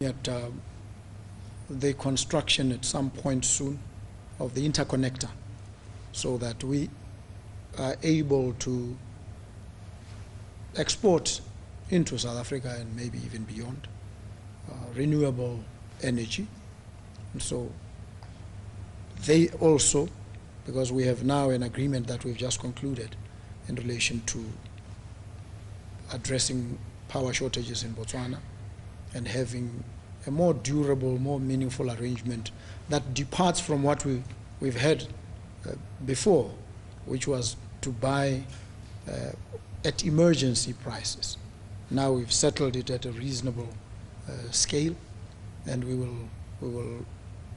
At the construction at some point soon of the interconnector, so that we are able to export into South Africa and maybe even beyond renewable energy. And so they also, because we have now an agreement that we've just concluded in relation to addressing power shortages in Botswana and having a more durable, more meaningful arrangement that departs from what we've had before, which was to buy at emergency prices. Now we've settled it at a reasonable scale, and we will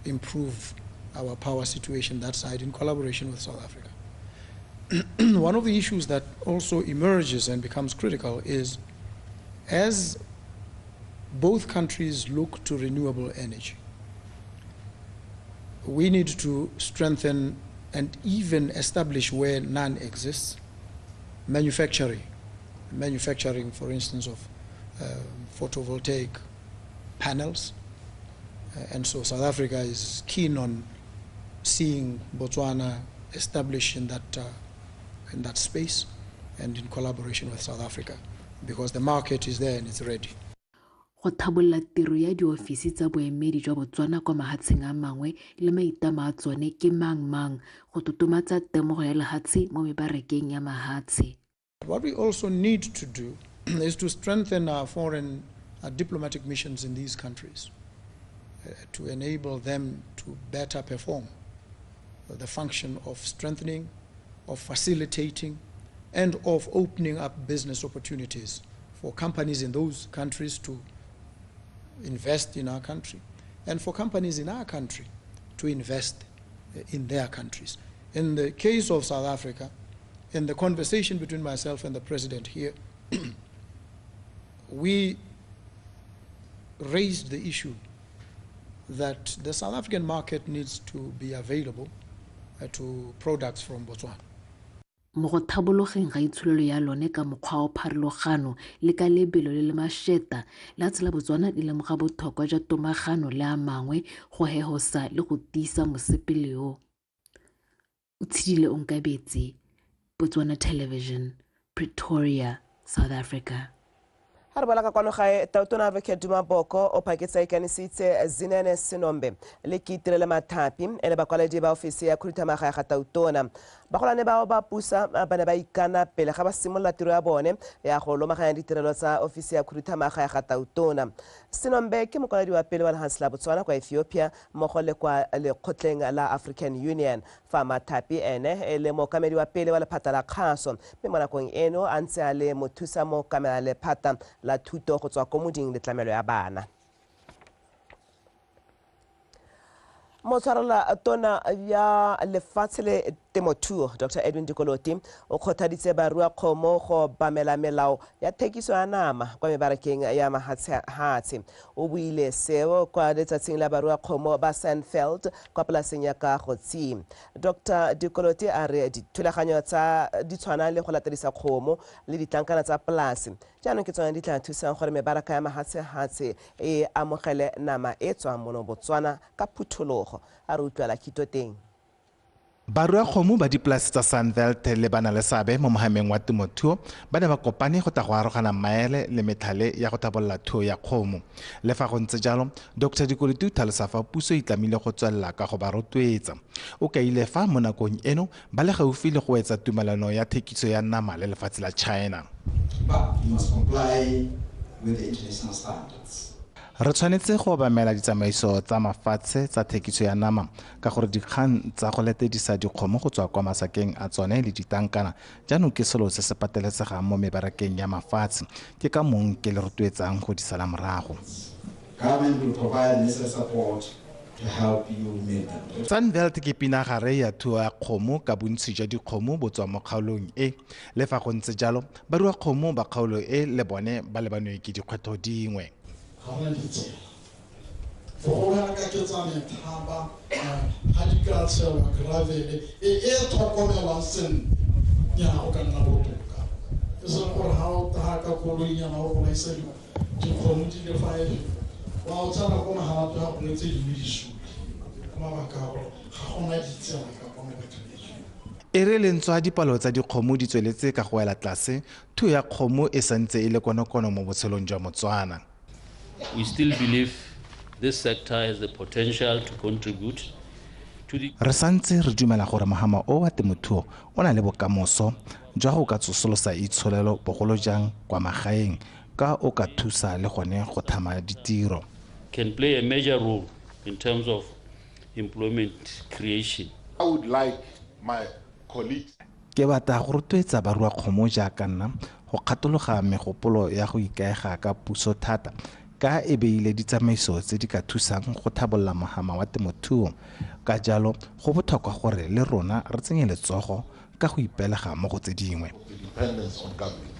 improve our power situation that side in collaboration with South Africa. One of the issues that also emerges and becomes critical is, as both countries look to renewable energy, we need to strengthen and even establish where none exists, manufacturing. Manufacturing, for instance, of photovoltaic panels. And so South Africa is keen on seeing Botswana established in that space and in collaboration with South Africa, because the market is there and it's ready. Go thabolla tiro ya diofisi tsa boemedi jwa Botswana kwa mahatsheng a mangwe le maitamo a tsone ke mang-mang go totomatsa temogo ya lehatshe mo mebarakeng ya mahatshe. What we also need to do is to strengthen our foreign diplomatic missions in these countries to enable them to better perform the function of strengthening, of facilitating, and of opening up business opportunities for companies in those countries to invest in our country, and for companies in our country to invest in their countries. In the case of South Africa, in the conversation between myself and the president here, we raised the issue that the South African market needs to be available to products from Botswana. Mo go thabologeng ga itsholelo ya lone ka mokgwa wa pharologano le ka lebelo le le mašeta, lehatshe la Botswana le lemoga botlhokwa jwa tomagano le a mangwe go hehosa le go tiisa mosepele o. O tshedile Onkabetse, Botswana Television, Pretoria, South Africa. Ha re bola ka kwano gae, Tautona Advocate Duma Boko o phaketse a ikanisitse Zinene Sinombe le Kitirele Mathapi e le bakwaledi ba ofisi ya khuduthamaga ya ga Tautona. Bagolwane bao ba pusa ba ne ba ikana pele ga ba simolola tiro ya bone ya go lomaganya ditirelo tsa ofisi ya khuduthamaga ya ga Tautona. Sinombe ke mokwaledi wa pele wa lehatshe la Botswana kwa Ethiopia mmogo le kwa lekgotleng la African Union, fa Mathapi ene e le mookamedi wa pele wa lephata la kgaso, mme mo nakong eno a ntse a le mothusa mookamela lephata la thuto go tswa ko moding le tlamelo ya bana. Motshwarela tona ya lefatshe le temothuo Dr Edwin Dikoloti o kgothaditse baruakgomo go bamela melao ya thekiso ya nama kwa mebarakeng ya mahatshe. O buile seo kwa letsatsing la baruakgomo ba Sandveld kwa polaseng ya Kagotsi. Dr Dikoloti a re dithulaganyo tsa di tshwana le go latedisa kgomo le ditlankana tsa polase jaanong ke tsone di tla thusang gore mebaraka ya mahatshehatshe e amogele nama e tswang mono Botswana ka phuthologo. A re utlwela khito teng. Baruakgomo ba dipolase tsa Sandveld le bana le seabe mo mohameng wa temothuo ba ne ba kopane go tla go arogana maele le metlhale ya go thabolola thuo ya kgomo. Le fa go ntse jalo, Dr Dikoloti o tlhalosa fa puso e itlamile go tswelela ka go ba rotloetsa. O kaile fa mo nakong eno ba le gaufi le go etsa tumelano ya thekiso ya nama le lefatshe la China. But you must comply with the international standards. Re tshwanetse go obamela ditsamaiso tsa mafatshe tsa thekiso ya nama ka gore dikgang tsa go letedisa dikgomo go tswa kwa masakeng a tsone le ditankana jaanong ke selo se se pateletsegang mo mebarakeng ya mafatshe. Ke ka mong ke le rotloetsang go di sala morago. Government will provide necessary support to help you meet them. Sandveld ke pinagare ya thuo ya kgomo ka bontsi jwa dikgomo bo tswa mo kgaolong e. Le fa go ntse jalo, baruakgomo ba kgaolo e le bone ba lebanwe ke dikgwetlho dingwe. Ga gona ditsela for go ka ke tsa methaba ga di ka tshelwa gravel e e tlhokomelwang sentle ya go ka nna botoka, e seng gore ga o taa ka koloinyana o golaisa dikgomo di le 5 Wa o tsena ko Mahalapye ga gone tse dingwe di sule ka mabaka a gore ga gona ditsela ka kwano batho. E re lentswa dipalo tsa dikgomo di tsweletse ka go wela tlase, thuo ya kgomo e santse e le konokono mo botshelong jwa Motswana. We still believe this sector has the potential to contribute to the Re santse re dumela gore mohama o wa temothuo o na le bokamoso jwa go ka tsosolosa itsholelo bogolo jang kwa magaeng ka o ka thusa le gone go thama ditiro. Can play a major role in terms of employment creation. I would like my colleagues Ke batla go rotloetsa baruakgomo jaaka nna go kgathologa megopolo ya go ikaega ka puso thata ka e beile ditsamaiso tse di ka thusang go tlhabolola mohama wa temothuo. Ka jalo go botlhokwa gore le rona re tsenye letsogo ka go ipelega mo go tse dingwe. The dependence on government.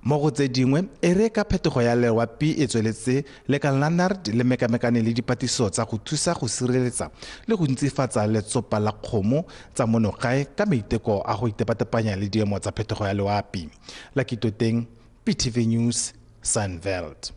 Mo go tse dingwe, e re ka phetogo ya loapi e tsweletse, lekala la NARD le mekamekane le dipatlisiso tsa go thusa go sireletsa le go ntsifatsa letsopa la kgomo tsa monogae ka maiteko a go itepatepanya le diemo tsa phetogo ya loapi. Lucky Toteng, PTV News, Sandveld.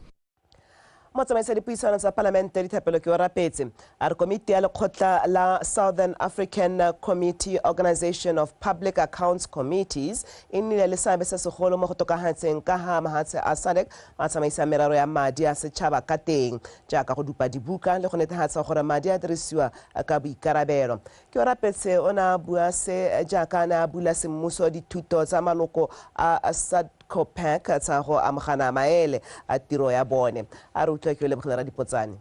Motsamaisa dipuisano tsa palamente Dithapelo Keorapetse a re komiti ya lekgotla la Southern African Committee Organization of Public Accounts Committees e nnile le seabe se segolo mo go tokafatseng ka ga mahatshe a SADC a tsamaisa merero ya madi a setšhaba ka teng, jaaka go dupa dibuka le go netefatsa gore madi a dirisiwa ka boikarabelo. Keorapetse o ne a bua se jaaka a ne a bula semmuso dithuto tsa maloko a SADCOPAC tsa go amogana maele a tiro ya bone. A re utlwa ke o lebogile Radipotsane.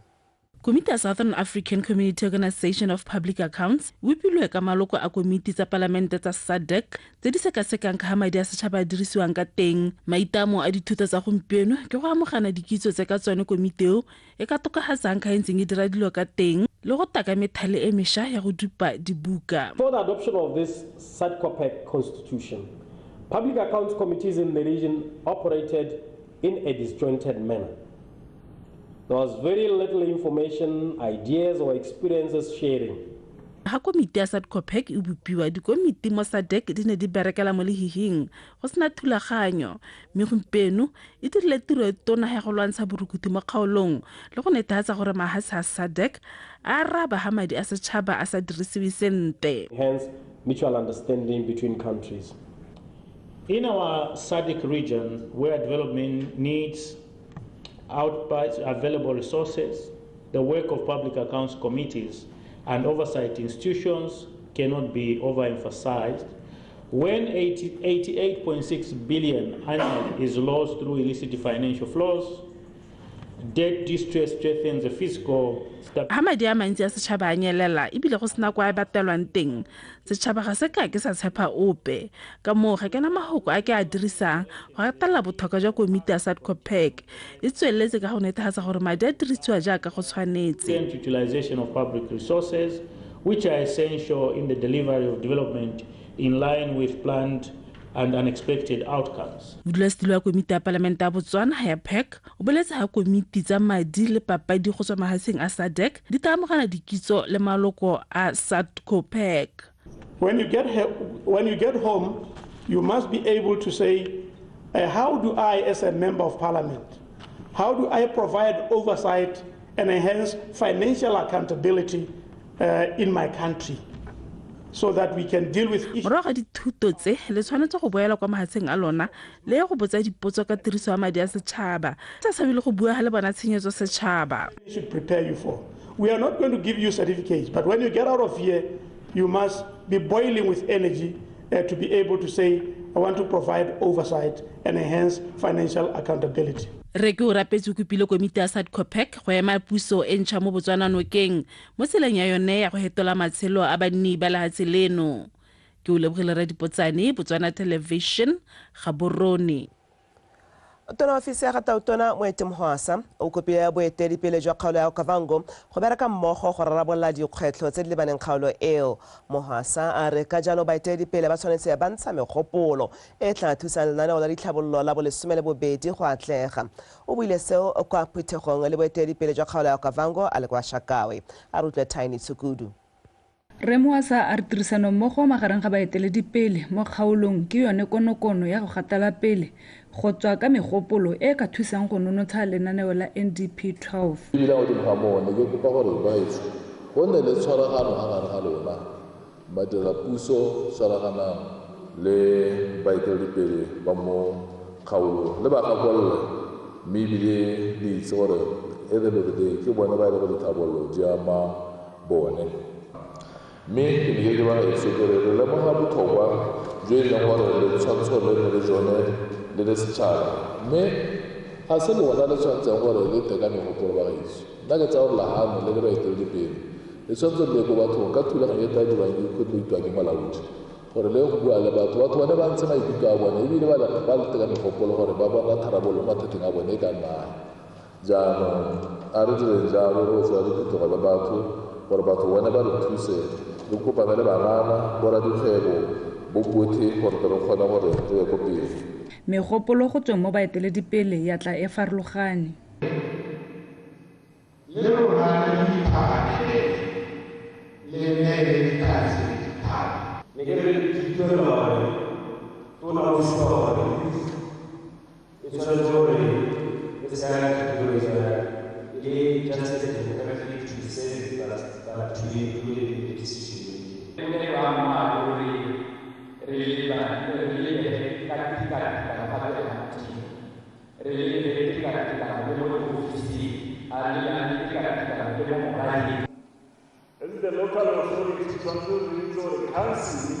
Komiti ya Southern African Community Organization of Public Accounts e bopilwe ka maloko a komiti tsa palamente tsa SADC tse di sekasekang ka ga madi a setšhaba a dirisiwang ka teng. Maitamo a dithuto tsa gompieno ke go amogana dikitso tse ka tsone komiti eo e ka tokafatsang ka e ntseng e dira dilo ka teng le go taka methale e mešwa ya go dupa dibuka. For the adoption of this SADCOPAC constitution, public accounts committees in the region operated in a disjointed manner. There was very little information, ideas, or experiences sharing. Ga komiti ya SADCOPAC e bopiwa, dikomiti mo SADC di ne di berekela mo lehihing go sena thulaganyo, mme gompieno e dirile tiro e tona ya go lwantsha borukuthi mo kgaolong le go netefatsa gore mahatshe a SADC a araba ga madi a setšhaba a sa dirisiwe sentle. Hence, mutual understanding between countries. In our SADC region, where development needs outpace available resources, the work of public accounts committees and oversight institutions cannot be overemphasized. When 88.6 billion annually is lost through illicit financial flows, debt distress strengthens the fiscal Ga madi a mantsi a setšhaba a nyelela ebile go sena kwa a batelwang teng, setšhaba ga se ka ke sa tshepa ope. Ka moo ga kena mahoko a ke a dirisang go gatelela botlhokwa jwa komiti ya SADCOPAC e tsweletse ka go netefatsa gore madi a dirisiwa jaaka go tshwanetse. Utilization of public resources, which are essential in the delivery of development in line with planned and unexpected outcomes. Modulasetilo wa komiti ya palamente ya Botswana ya PAC o boletse ga komiti tsa madi le papadi go tswa mahatsheng a SADC di tla amogana dikitso le maloko a SADCOPAC. When you get home, you must be able to say, how do I, as a member of parliament, how do I provide oversight and enhance financial accountability in my country, so that we can deal with issues. Morago ga dithuto tse, le tshwanetse go boela kwa mahatsheng a lona le go botsa dipotso ka tiriso ya madi a setšhaba, sa tshabe le go bua ga le bona tshenyetso setšhaba. Should prepare you for. We are not going to give you certificates, but when you get out of here, you must be boiling with energy to be able to say, I want to provide oversight and enhance financial accountability. Re ke o rapetse kopile komiti ya SADCOPAC go ema puso e ntšha mo Botswana nokeng mo tseleng ya yone ya go hetola matshelo a banni ba lehatshe leno. Ke o lebogile Radipotsane, Botswana Television, Gaborone. Tona ofisi ya ga Tautona Moeti Mohwasa o kopile boeteledipele jwa kgaolo ya Okavango go bereka mmogo go rarabolola dikgwetlho tse di lebaneng kgaolo eo. Mohwasa a re ka jalo baeteledipele ba tshwanetse ba ntsha megopolo e tla thusang lenaneo la ditlhabololo la bo12 go atlega. O buile seo kwa phuthegong le boeteledipele jwa kgaolo ya Okavango a le kwa Shakawe. A re utlwe Tiny Tshukudu. Rre Moasa a re tirisanommogo magareng ga baeteledipele mo kgaolong ke yone konokono ya go gatela pele go tswa ka megopolo e ka thusang go nonotsha lenaneo la NDP 12. Ebile godimo ga moo ne ke kopa gore baetsho go nne le tshwaragano ga gare ga lona badirapuso tshwaraganang le baeteledipele ba mo kgaolong le ba gakolole, mme ebile le itse gore at the end of the day ke bone ba e le go dithabololo di ama bone. Mme ke ne ke bagaetsho ke re re lemoga botlhokwa jo e leng gore le tshwantsho le le jone le le setšhaba, mme ga se lona le tshwanetseng gore le tle ka megopolo bagaetsho. Nna ke tsaya gore legano le le baeteledipele le tshwanetse le ko bathong ka thulaganyo e tla dirwang ke khutloitwa ke molaodi gore le go bua le batho, batho bone ba ntshe maikutlo a bone ebile ba le ka megopolo gore ba bona tharabololo mo mathateng a bone e ka nnang. Jaanong a re direng jalo re go tswa le phetogo le batho gore batho bone ba re thuse, re kopane le banana, boradikgwebo, bo botlhe gore re kgone gore re ye ko pele. Megopolo go tsweng mo baeteledipele ya tla e farologane. Le rona le diphaganele le nne le dikatse le dithaba. Ne ke re ke itumela gore tona o supa gore e tshwanetse gore e se ya categorizwa e le just a democratic to serve but to be included in the decision making. E ne boammaaruri re lebege ka tekatekano gape le re lebege tekatekano le mo diofising, a re lebane tekatekano le mo moraleng. As the local authority, tshwanetse re itse gore council,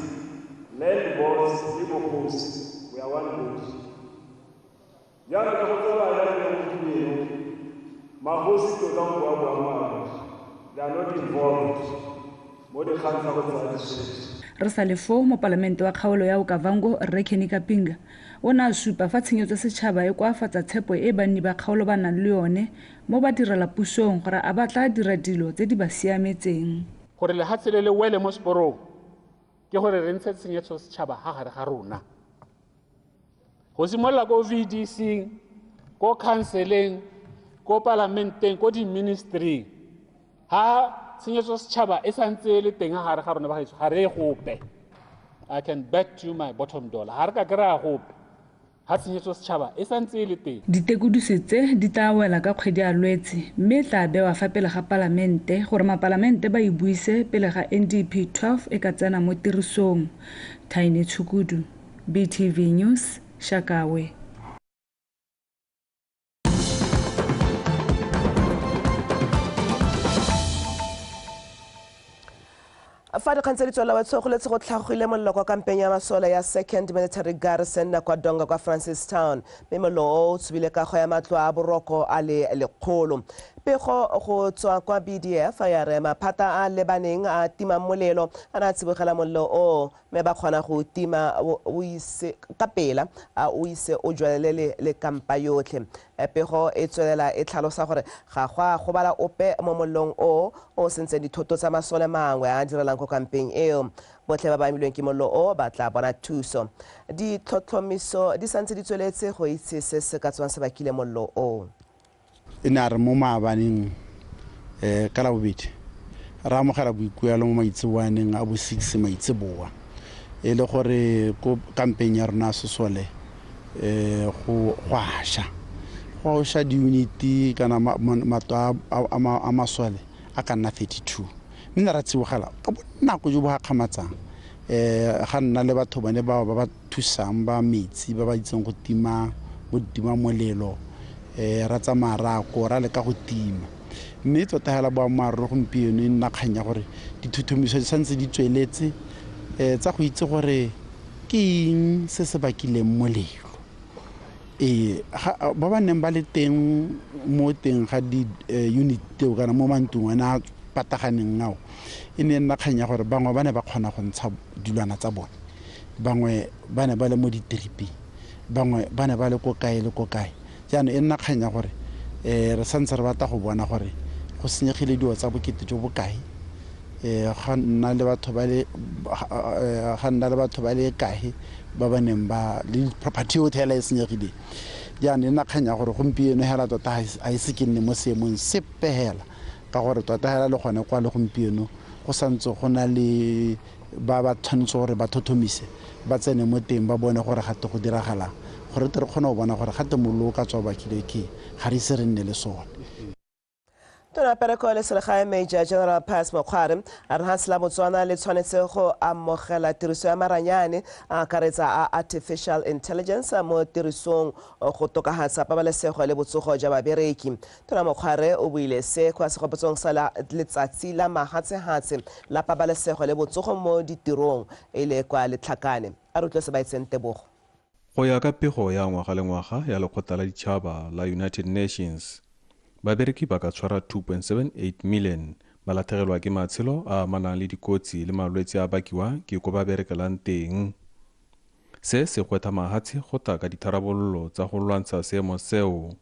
land boards le bogosi, we are one body. Jaanong ka go tsamaya le gompieno, magosi tota go bua boammaaruri, they are not involved mo dikgang tsa go tsaya ditshwetso. Re sa le foo, mopalamente wa kgaolo ya Okavango Rre Kenny Kapinga o ne a supa fa tshenyetso setšhaba e koafatsa tshepo e banni ba kgaolo ba nang le yone mo badirelapusong gore a ba tla dira dilo tse di ba siametseng. Gore lehatshe le le wele mo seporong ke gore re ntshe tshenyetso setšhaba ga gare ga rona. Go simolola ko VDC, ko councileng, ko palamenteng, ko di-ministry, ha tshenyetso setšhaba e santse e le teng ga gare ga rona bagaetsho, ga re e gope. I can bet you my bottom dollar, ga re ka kry-a gope ha tshenyetso setšhaba e santse e le teng. Ditekodiso tse di tla wela ka kgwedi ya Lwetse mme e tla bewa fa pele ga palamente gore mapalamente ba e buise pele ga NDP 12 e ka tsena mo tirisong. Tiny Tshukudu, BTV News, Shakawe. Fa dikgang tse di tswelela batshogo go tlhagogile mollo kwa kampeng ya masole ya Second Military Garrison kwa Donga kwa Francistown, mme mollo o tshubile kago ya matlo a boroko a le 100. Pego go tswa kwa BDF ya re maphata a lebaneng a timang molelo a ne a tsibogela mollo o, mme ba kgona go tima o ise ka pela o ise o jwalele le kampa yotlhe. Pego e tswelela e tlhalosa gore ga go a gobala ope mo mollong o o sentseng dithoto tsa masole mangwe a direlang ko kampeng eo. Botlhe ba ba amilweng ke mollo o ba tla bona thuso. Ditlhotlhomiso di santse di tsweletse go itse se se ka tswang se bakile mollo o. E ne a re mo maabaneng ka labobedi re amogela boikuelo mo maitseboaneng a bo 6 maitseboa, e le gore ko kampeng ya rona sesole go aša go aša di-unit kana matlo a masole a ka nna 32. Mme ne ra tsibogela ka bonako jo bo gakgamatsang, ga nna le batho bone bao ba ba thusang ba metsi ba ba itseng go tima bo tima molelo, ra tsamaya ra ko ra leka go tima. Mme tota hela boammaaruri gompieno e nna kgang ya gore dithuthumiso di santse di tsweletse tsa go itse gore ke eng se se bakileng molelo. Ba ba neng ba le teng mo teng ga di-unit tseo kana mo mantlong a pataganeng ao, e ne nna kgang ya gore bangwe ba ne ba kgona go ntsha dilwana tsa bone, bangwe ba ne ba le mo ditriping, bangwe ba ne ba le ko kae le ko kae. Jaanong e nna kgang ya gore re santse re batla go bona gore go senyegile dilo tsa bokete jo bokae, ga nna le batho ba le kae ba ba neng ba le property yotlhe hela e senyegileng. Jaanong e nna kgang ya gore gompieno hela tota ga e se ke nne mo seemong sepe hela, ka gore tota hela le gone kwa le gompieno Go santse go na le ba ba tshwanetse gore ba thothomise ba tsene mo teng ba bone gore gate go diragalang gore tle re kgone go bona gore gate mollo o ka tswa bakile ke ga re ise re nne le sone. Tona Pereko le Selegae Major General Pius Mokgware a re lefatshe la Botswana le tshwanetse go amogela tiriso ya maranyane a akaretsa a artificial intelligence mo tirisong go tokafatsa pabalesego le botsogo jwa babereki. Tona Mokgware o buile se kwa segopotsong sa letsatsi la mahatshehatshe la pabalesego le botsogo mo ditirong e le kwa Letlhakane. A re utlwe se ba itseng Tebogo. Go ya ka pego ya ngwaga le ngwaga ya lekgotla la ditšhaba la United Nations, babereki ba ka tshwara 2.78 million ba latlhegelwa ke matshelo a amanang le dikotsi le malwetse a bakiwa ke ko ba berekelang teng. Se se gwetha mahatshe go tla ka ditharabololo tsa go lwantsha seemo seo,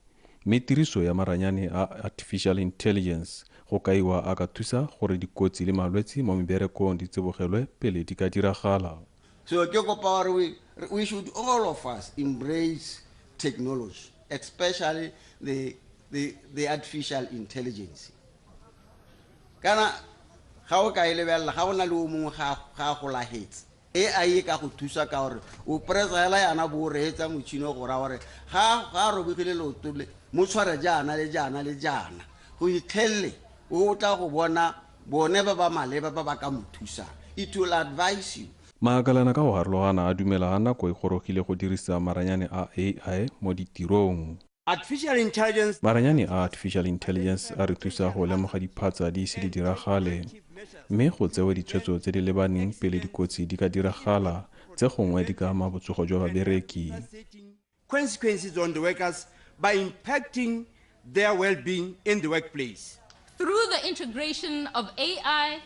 mme tiriso ya maranyane a artificial intelligence go kaiwa a ka thusa gore dikotsi le malwetse mo meberekong di tsibogelwe pele di ka diragala. So ke kopa gore we should all of us embrace technology, especially the artificial intelligence. Kana ga o ka e lebelela ga o na le o mongwe ga go lahetse. AI e ka go thusa ka gore o pressa hela yana bo reetsa motšhini go ra gore ga robegile leoto le mo tshware jaana le jaana le jaana go itlhelle o tla go bona bone ba ba maleba ba ba ka mo thusang. It will advise you. Maakalana ka go harologana a dumela ga nako e gorogile go dirisa maranyane a AI mo ditirong. Artificial intelligence. Maranyane a artificial intelligence a re thusa go lemoga diphatsa di ise di diragale, mme go tsewe ditshwetso tse di lebaneng pele dikotsi di ka diragala tse gongwe di ka ama botsogo jwa babereki. Consequences on the workers by impacting their well-being in the workplace. Through the integration of AI,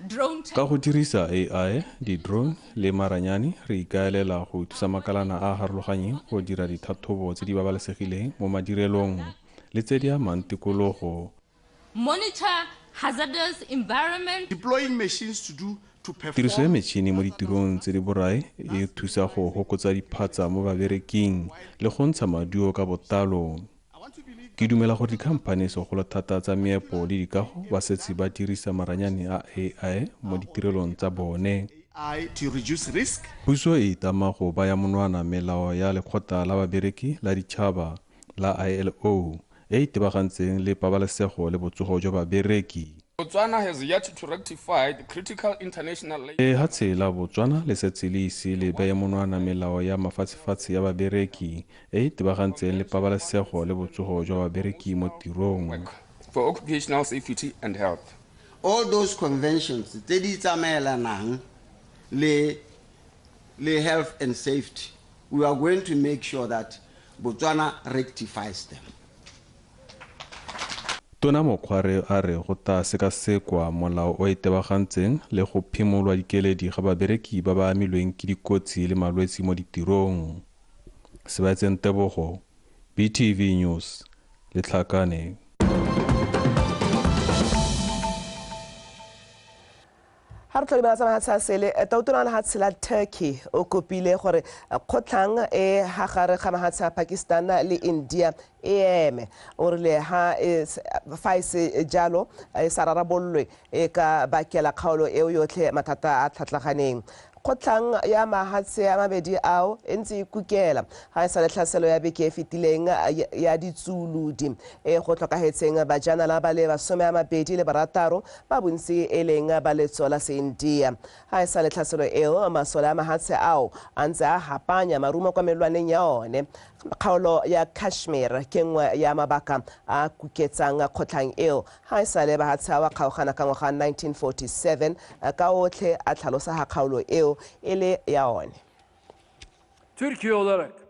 drone Ka go dirisa AI, di-drone le maranyane re ikaelela go thusa makalana a a harologanyeng go dira dithathobo tse di babalesegileng mo madirelong le tse di amang tikologo. Monitor hazardous environment. Deploying machines to do to perform. Tiriso ya metšhini mo ditirong tse di borai e thusa go fokotsa diphatsa mo babereking le go ntsha maduo ka botlalo. Ke dumela gore dikhamphane segolo thata tsa meepo le dikago ba setse ba dirisa maranyane a AI mo ditirelong tsa bone. AI to reduce risk. Puso e itama go baya monwana melao ya lekgotla la babereki la ditšhaba la ILO e itebagantseng le pabalesego le botsogo jwa babereki. Botswana has yet to rectify the critical international Lehatshe la Botswana le setse le ise le beye monwana melao ya mafatshefatshe ya babereki e itebagantseng le pabalesego le botsogo jwa babereki mo tirong. For occupational safety and health. All those conventions tse di tsamaelanang le health and safety, we are going to make sure that Botswana rectifies them. Tona Mokgware a re go tla sekasekwa molao o itebagantseng le go phimolwa dikeledi ga babereki ba ba amilweng ke dikotsi le malwetse mo ditirong. Sebaetseng Tebogo, BTV News, Letlhakane. Ha re tlhole tsa mahatshe a sele, tautona lehatshe la Turkey o kopile gore kgotlhang e ha gare ga mahatshe a Pakistan le India e eme. O rile ha fa e se jalo e sa rarabollwe e ka bakela kgaolo eo yotlhe mathata a tlhatlaganeng. Kgotlhang ya mahatshe a mabedi ao e ntse e kukela ga e sa le tlhaselo ya beke e fetileng ya ditsuludi e go tlhokahetseng bajanala ba le 26 ba bontsi e leng ba letso la seIndia. Ga e sa le tlhaselo eo masole a mahatshe ao a ntse a hapanya marumo kwa melwaneng ya one. Kgaolo ya Kashmir ke nngwe ya mabaka a kuketsang kgotlhang eo ga e sa le bahatshe a kgaogana ka ngwaga 1947 ka otlhe a tlhalosa ga kgaolo eo e le ya one. Türkiye olarak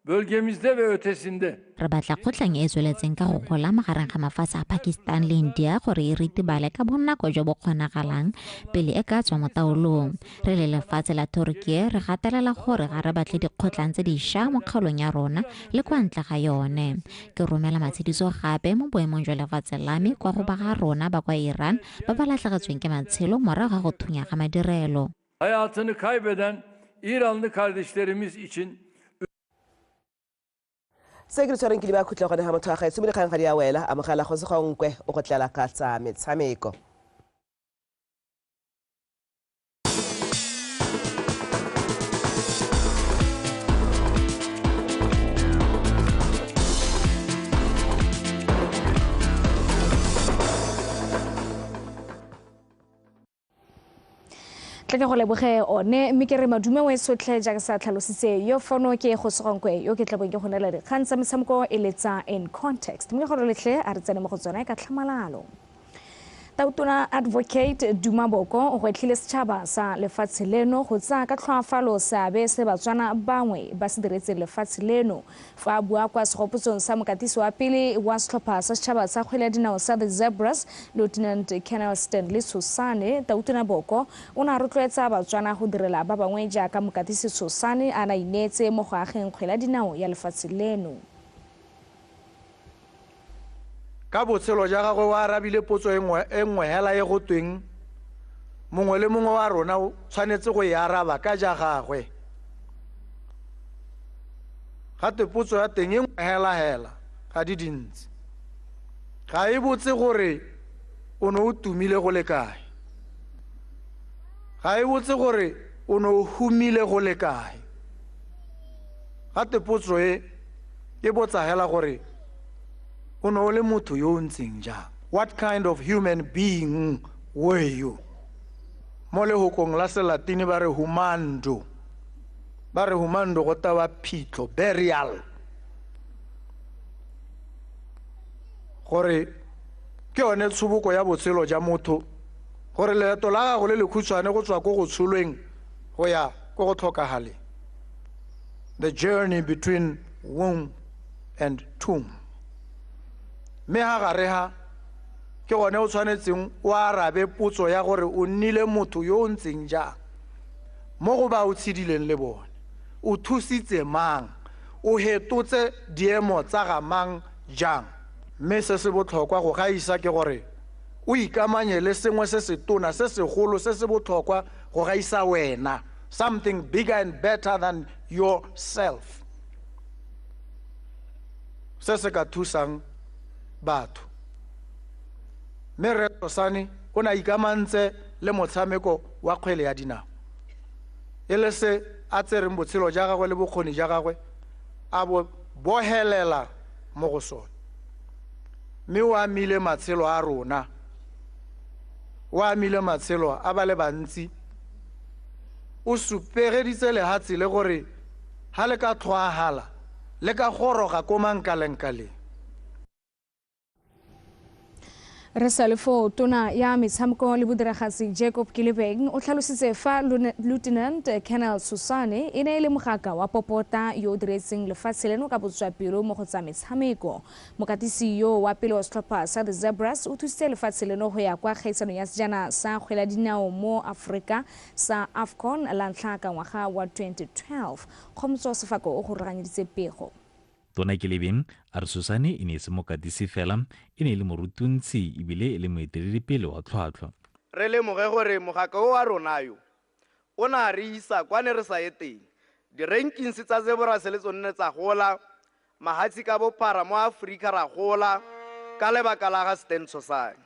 bölgemizde ve ötesinde re batla kgotlhang e tsweletseng ka go gola magareng ga mafatshe a Pakistan le India gore e ritibale ka bonako jo bo kgonagalang pele e ka tswa mo taolong. Re le lefatshe la Turkey re gatelela gore ga re batle dikgotlhang tse dišwa mo kgaolong ya rona le kwa ntle ga yone. Ke romela matshediso gape mo boemong jwa lefatshe la me kwa go ba ga rona ba kwa Iran ba ba latlhegetsweng ke matshelo morago ga go thunya ga madirelo. Hayatını kaybeden İranlı kardeşlerimiz için Se ke tshwareng ke di ba khutla gone ha motho wa gaetsho mo dikgang ga di a wela amogela go se gongwe o go tlela ka tsa metshameko. Tla ke go leboge one mme ke re madume o e sotlhe jaaka sa tlhalositse yo fono ke go segonkwe yo ke tlabong ke go neela dikgang tsa metshameko e letsa in context mme gore letlhe a re tsene mo go tsone ka tlhamalalo. Tautona Advocate Duma Boko o gwetlhile setšhaba sa lefatshe leno go tsaya ka tlhoafalo seabe se Batswana bangwe ba se diretseng lefatshe leno. Fa a bua kwa segopotsong sa mokatisi wa pele wa setlhopha sa setšhaba sa kgwele ya dinao sa The Zebras, Lieutenant Colonel Stanley Tshosane, Tautona Boko o ne a rotloetsa Batswana go direla ba bangwe jaaka mokatisi Tshosane a na ineetse mo go ageng kgwele ya dinao ya lefatshe leno. Ka botshelo ja gagwe o arabile potso e nngwe hela e go tweng mongwe le mongwe wa rona o tshwanetse go e araba ka ja gagwe. Gape potso ya teng e nngwe hela hela ga di dintsi. Ga e botse gore o ne o tumile go le kae. Ga e botse gore o ne o humile go le kae. Gape potso e botsa hela gore o ne o le motho yo o ntseng jang. What kind of human being were you? Mo lehokong la Selatini ba re humando. Ba re humando go tewa phitlho, burial. Gore ke yone tshoboko ya botshelo ja motho, gore leeto la gago le lekhutshwane go tswa ko go tsholweng go ya ko go tlhokagaleng. The journey between womb and tomb. Mme ha gare ha ke gone o tshwanetseng o arabe potso ya gore o nnile motho yo o ntseng jang mo go ba o tshedileng le bone, o thusitse mang, o hetotse diemo tsa ga mang jang. Mme se se botlhokwa go gaisa ke gore o ikamanye le sengwe se se tona se segolo se se botlhokwa go gaisa wena, something bigger and better than yourself, se se ka thusang batho. Mme Rre Tshosane o ne a ikamantse le motshameko wa kgwele ya dinao, e le se a tsereng botshelo ja gagwe le bokgoni ja gagwe a bo bohelela mo go sone. Mme o amile matshelo a rona, o amile matshelo a ba le bantsi, o supegeditse lehatshe le gore ha le ka tlhoahala le ka goroga ko mankalengkaleng. Re sa le foo, tona ya metshameko le bodiragatsi Jacob Kilebeng o tlhalositse fa Lieutenant Colonel Tshosane e ne e le mogaka wa popota yo o diretseng lefatshe leno ka botswapelo mo go tsa metshameko. Mokatisi yo wa pele wa setlhopha sa The Zebras o thusitse lefatshe leno go ya kwa kgaisanong ya sejana sa kgwele ya dinao mo Aforika sa AFCON la ntlha ka ngwaga wa 2012. Kgomotso Sefako o go rulaganyeditse pego. Tona Kelebeng a re Tshosane e ne e se mokatisi fela, e ne e le morutuntshi ebile e le moeteledipele wa tlhwatlhwa. Re lemoge gore mogaka o wa rona yo o ne a re isa kwa ne re sa ye teng. Di-rankings tsa Zebras le tsone tsa gola, mahatshe ka bophara mo Aforika ra gola ka lebaka la ga Stan Tshosane.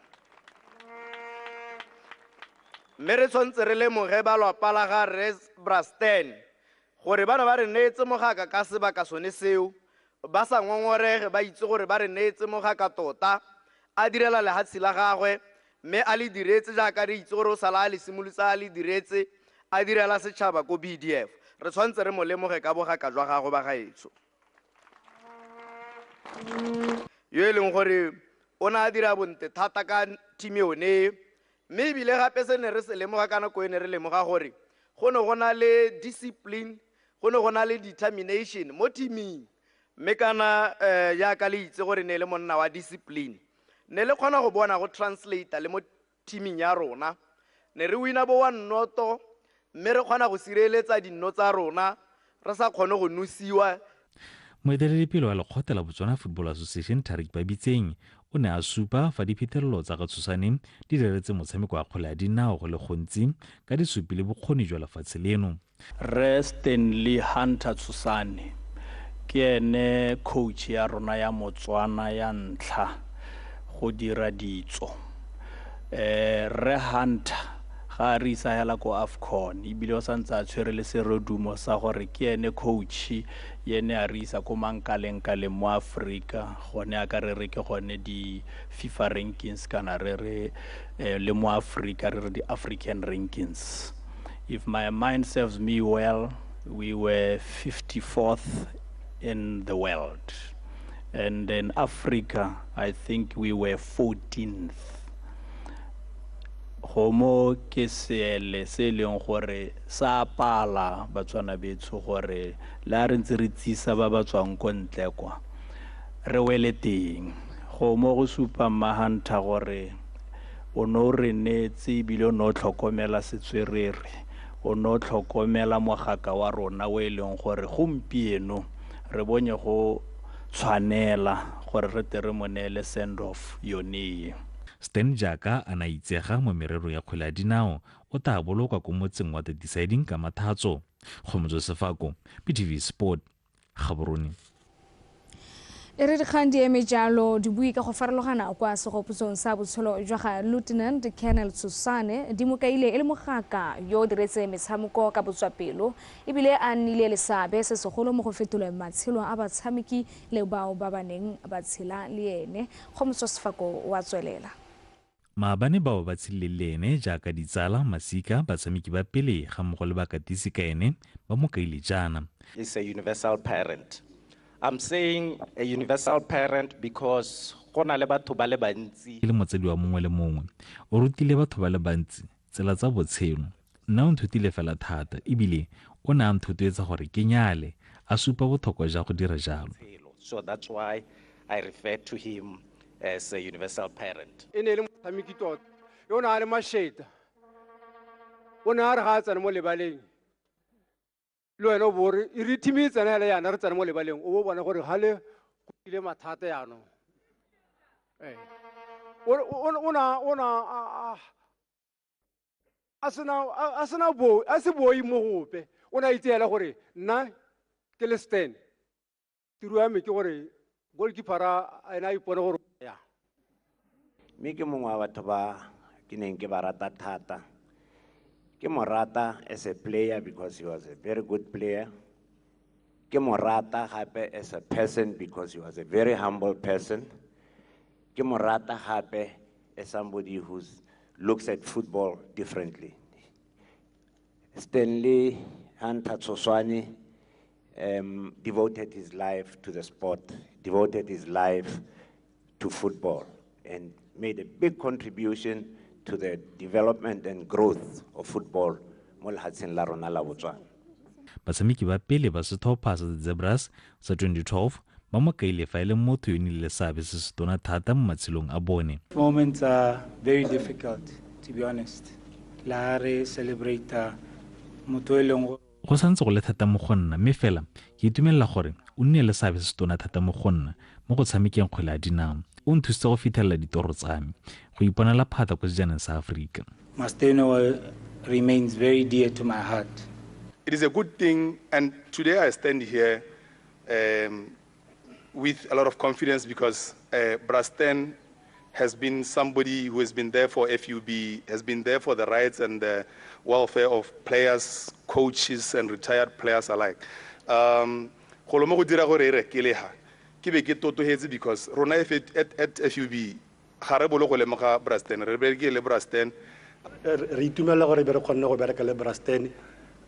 Mme re tshwanetse re lemoge ba lwapa la ga Rre Stan gore ba ne ba re neetse mogaka ka sebaka sone seo, ba sa ngongorege, ba itse gore ba re neetse mogaka tota, a direla lehatshe la gagwe, mme a le diretse jaaka re itse gore o sala a le simolotse a le diretse, a direla setšhaba ko BDF. Re tshwanetse re mo lemoge ka bogaka jwa gagwe ba gaetsho. Yo e leng gore o ne a dira bontle thata ka team yone, mme ebile gape se ne re se lemoga ka nako e ne re lemoga gore go ne go na le discipline, go ne go na le determination mo teaming. Mme kana jaaka le itse gore ne le monna wa discipline, ne le kgona go bona go translate le mo teaming ya rona. Ne re wina bo 1-0, mme re kgona go sireletsa dinno tsa rona, re sa kgone go nosiwa. Moeteledipele wa lekgotla la Botswana Football Association Tarik Babitseng o ne a supa fa diphethelelo tsa ga Tshosane di diretse motshameko wa kgwele ya dinao go le gontsi ka di supile bokgoni jwa lefatshe leno. Rre Stanley Hunter Tshosane ke ene coach ya rona ya Motswana ya ntlha go dira ditso. Rre Hunter ga a re isa hela ko AFCON, ebile o santse a tshwere le serodumo sa gore ke ene coach ene a re isa ko mankalengkaleng mo Aforika, gone a ka re re ke gone di FIFA rankings kana re re le mo Aforika re re di African rankings. If my mind serves me well, we were 54th in the world. And in Africa, I think we were 14th. Gomo ke seele se e leng gore sa pala Batswana betsho gore le a re ntse re tsisa ba ba tswang ko ntle kwa re wele teng. Gomo go supa Mahanta gore o no re neetse ebile o no tlhokomela setswerere, o no tlhokomela mogaka wa rona o e leng gore gompieno re bonye go tshwanela gore re tle re mo neele send off yone. Stan jaaka a na itsega mo mererong ya kgwele ya dinao o tla bolokwa ko motseng wa The Deciding ka Mathatso. Kgomotso Sefako, BTV Sport, Gaborone. E re dikgang di eme jalo di bui ka go farologana kwa segopotsong sa botshelo jwa ga Lieutenant Colonel Tshoswane di mo kaile e le mogaka yo o diretse metshameko ka botswapelo ebile a nnile le seabe se segolo mo go fetoleng matshelo a batshameki le bao ba ba neng ba tshela le ene. Kgomotso Sefako wa tswelela. Maabane bao ba tshileng le ene jaaka ditsala, masika, batshameki ba pele ga mmogo le bakatisi ka ene ba mo kaile jaana. Is a universal parent. I'm saying a universal parent because go na le batho ba le bantsi. E le motsadi wa mongwe le mongwe, o rutile batho ba le bantsi tsela tsa botshelo. Nna o nthutile fela thata ebile o ne a nthotloetsa gore ke nyale, a supa botlhokwa jwa go dira jalo. So that's why I refer to him as a universal parent. E ne e le motshameki tota, yo o ne a le masheta. O ne a re ga a tsena mo lebaleng, le wena o bo re e re team e tsena hela yana re tsena mo lebaleng, o bo bona gore ga le go ile mathata jaanong. O na a sena bo a se boi mo gope, o na itse hela gore nna ke le Stan, tiro ya me ke gore goalkeeper ena a ipone gore ya. Mme ke mongwe wa batho ba ke neng ke ba rata thata. Ke mo rata as a player because he was a very good player. Ke mo rata gape as a person because he was a very humble person. Ke mo rata gape as somebody who looks at football differently. Stanley Hunter Tshoswane devoted his life to the sport, devoted his life to football, and made a big contribution to the development and growth of football mo lefatsheng la rona la Botswana. Batshameki ba pele ba setlhopha sa The Zebras sa 2012 ba mo kaile fa e le motho yo o nnile le seabe se se tona thata mo matshelong a bone. Moments are very difficult, to be honest. La re celebrate motho e leng gore go santse go le thata mo go nna, mme fela ke itumelela gore o nnile le seabe se se tona thata mo go nna mo go tshamekeng kgwele ya dinao. O nthusitse go fitlhelela ditoro tsa me, go iponela phata ko sejaneng sa Aforika. Masteno remains very dear to my heart. It is a good thing, and today I stand here with a lot of confidence because Brastan has been somebody who has been there for FUB, has been there for the rights and the welfare of players, coaches, and retired players alike. Go lo mo go dira gore e re ke leha, ke be ke totohetse because rona at FUB ga re bolo go lemoga Brastan, re bereke le Brastan. Re itumela gore be re kgonne go bereka le Brastan,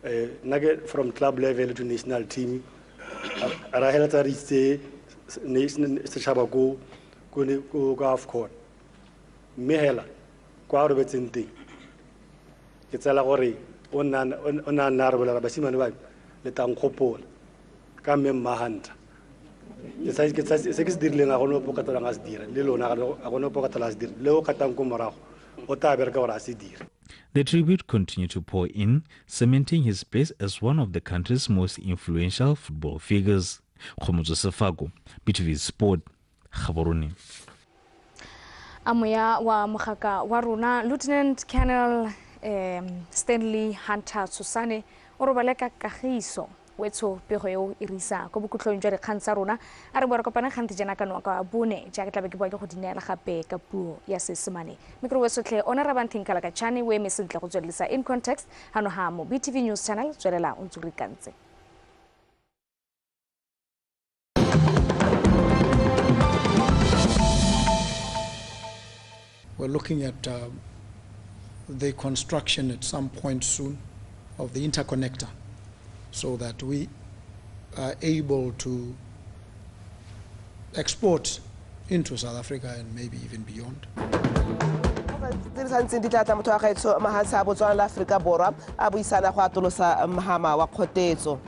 nna ke from club level to national team, ra heletsa re itse setšhaba ko AFCON. Mme hela kwa robetseng teng ke tsela gore o nna a nna a re bolela basimane ba le tla nkgopola ka mme Mmahanta. Se ke se dirileng a gone ope o ka tlholang a se dira, le lona a gone ope o ka tlholang a se dira, le o katang ko morago o tla bereka gore a se dire. The tribute continued to pour in, cementing his place as one of the country's most influential football figures. Kgomotso Sefako, BTV Sport, Gaborone. A moya wa mogaka wa rona Lieutenant Colonel Stanley Hunter Tshoswane o robale ka kagiso. Wetsho pego eo e risa ko bokhutlong jwa dikgang tsa rona. A re bo re kopane gante jaana ka noka wa bone jaaka tlabe ke boa ke go di neela gape ka puo ya Seesemane. Mme ke re wetsotlhe ona ra bantheng kala ka tšhane o eme sentle go tswelelisa In Context hano ha mo BTV News Channel. Tswelela o ntse o re ikantse. We're looking at the construction at some point soon of the interconnector so that we are able to export into South Africa and maybe even beyond. Tse di santseng di tla tla motho wa gaetsho mahatshe a Botswana le Aforika Borwa a buisana go atolosa mhama wa kgotetso.